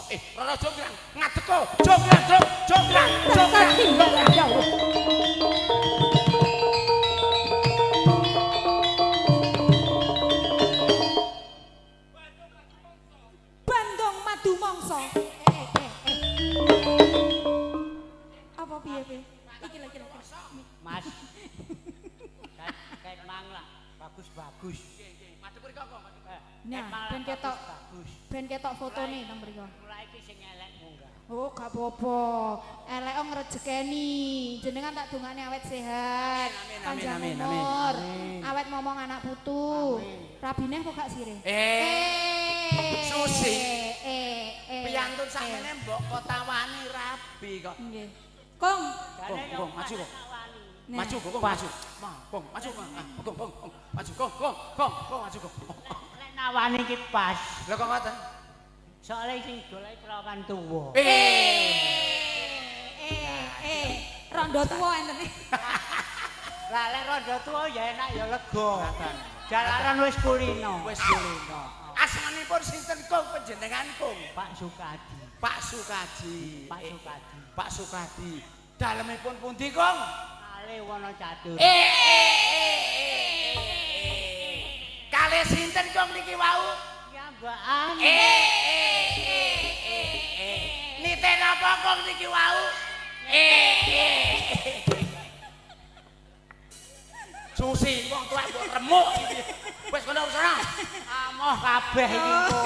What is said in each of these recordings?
Roro Jonggrang, ngadeko. Jonggrang, Jong, Jonggrang, Jonggrang. Ketinggalan jauh. Bandung Madu Mongso. Apa piye piye? Iki lho, iki lho. Mas. Kayak mang lah, bagus-bagus. Madhep mriko kok. Nah, ben ketok, bagus. Ben ketok fotone nang mriko. Mulai iki sing elek munggah. Oh, gak apa-apa. Elek ngrejekeni. Jenengan tak dongane awet sehat, Amin, amin, panjang amin, umur, amin. Awet momong anak putu. Rabine kok gak sire? Susi. Eh. Piyantun sakmene mbok kotawani rabi kok. Nggih. Kong. Kong, Kong, maju kok. Nah. Maju kok, Kong, maju. Kong, maju Kong. Ah, Kong, Kong, Kong. Maju Kong, Kong, Kong, Kong, maju Kong. Lek nawani iki pas. Lho kok ngoten? Soale sing golek perawan tuwa. Rondo tuwa enten iki. Lah lek rondo tuwa ya enak ya lega. Jalaran wis kulino. Wis kulino. Asmanipun sinten Kong panjenengan Kong? Pak Sukadi. Pak Sukaji. Pak Sukadi. Pak Sukadi. Dalemipun pundi Kong? Ale wana catur. Kalih sinten Kong niki wau? Piyambakan. Nite napa Kong niki wau? Susi wong tuwa mbok remuk iki. Wis kono urusana. Amoh kabeh iki engko.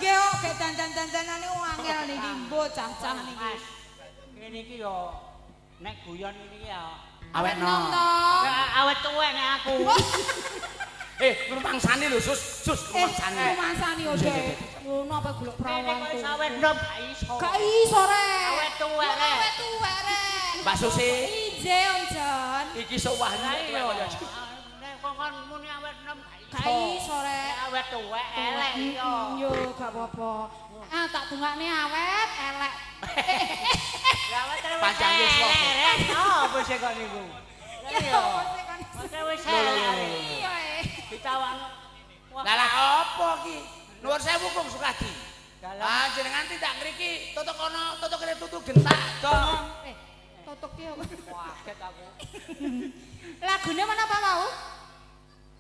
Nggih kok gek dandan-dandanane angel niki bocah-cah niki. Mas. Kene iki yo nek guyon iki ya Awet nom no. to. Awet tuwek nek aku. Rumangsane lho, Sus. Sus, rumangsane. Rumangsani oke. Ngono apa golek Kene perawan kok tuh. iso awet nom gak iso. Gak iso rek. Awet tuwek rek. Awet tuwek rek. Mbak Susi. Ije Om Jon. Iki sok wahyu Lah tuwek iya. kaya. Nek kok kon muni awet nom gak iso. Gak iso rek. Nek awet tuwek elek yo. Yo gak apa-apa. Ah tak dongakne awet elek. Lah awet wis Panjang yuswa. elek, rek. Apa sih kok niku? Lah Ya iya. apa sih kon. Masa wis elek. Iya eh. Ditawakno. Wah, Lah lah apa iki? Nuwun sewu Kong Sukadi. Dalam. Ah jenengan tindak ngriki, tutuk kono, tutuk kene tutuk gentak. Dong. Tutuk ki apa? Kaget aku. Lagune mana apa mau?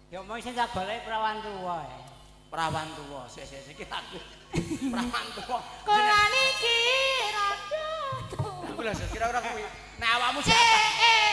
Ya mau sing tak golek perawan tuwa. eh. Perawan tuwa, sik sik sik iki lagu. Perawan tuwa. Kula niki rada tuwa. Aku lho kira-kira kuwi. Nek awakmu sik Eh eh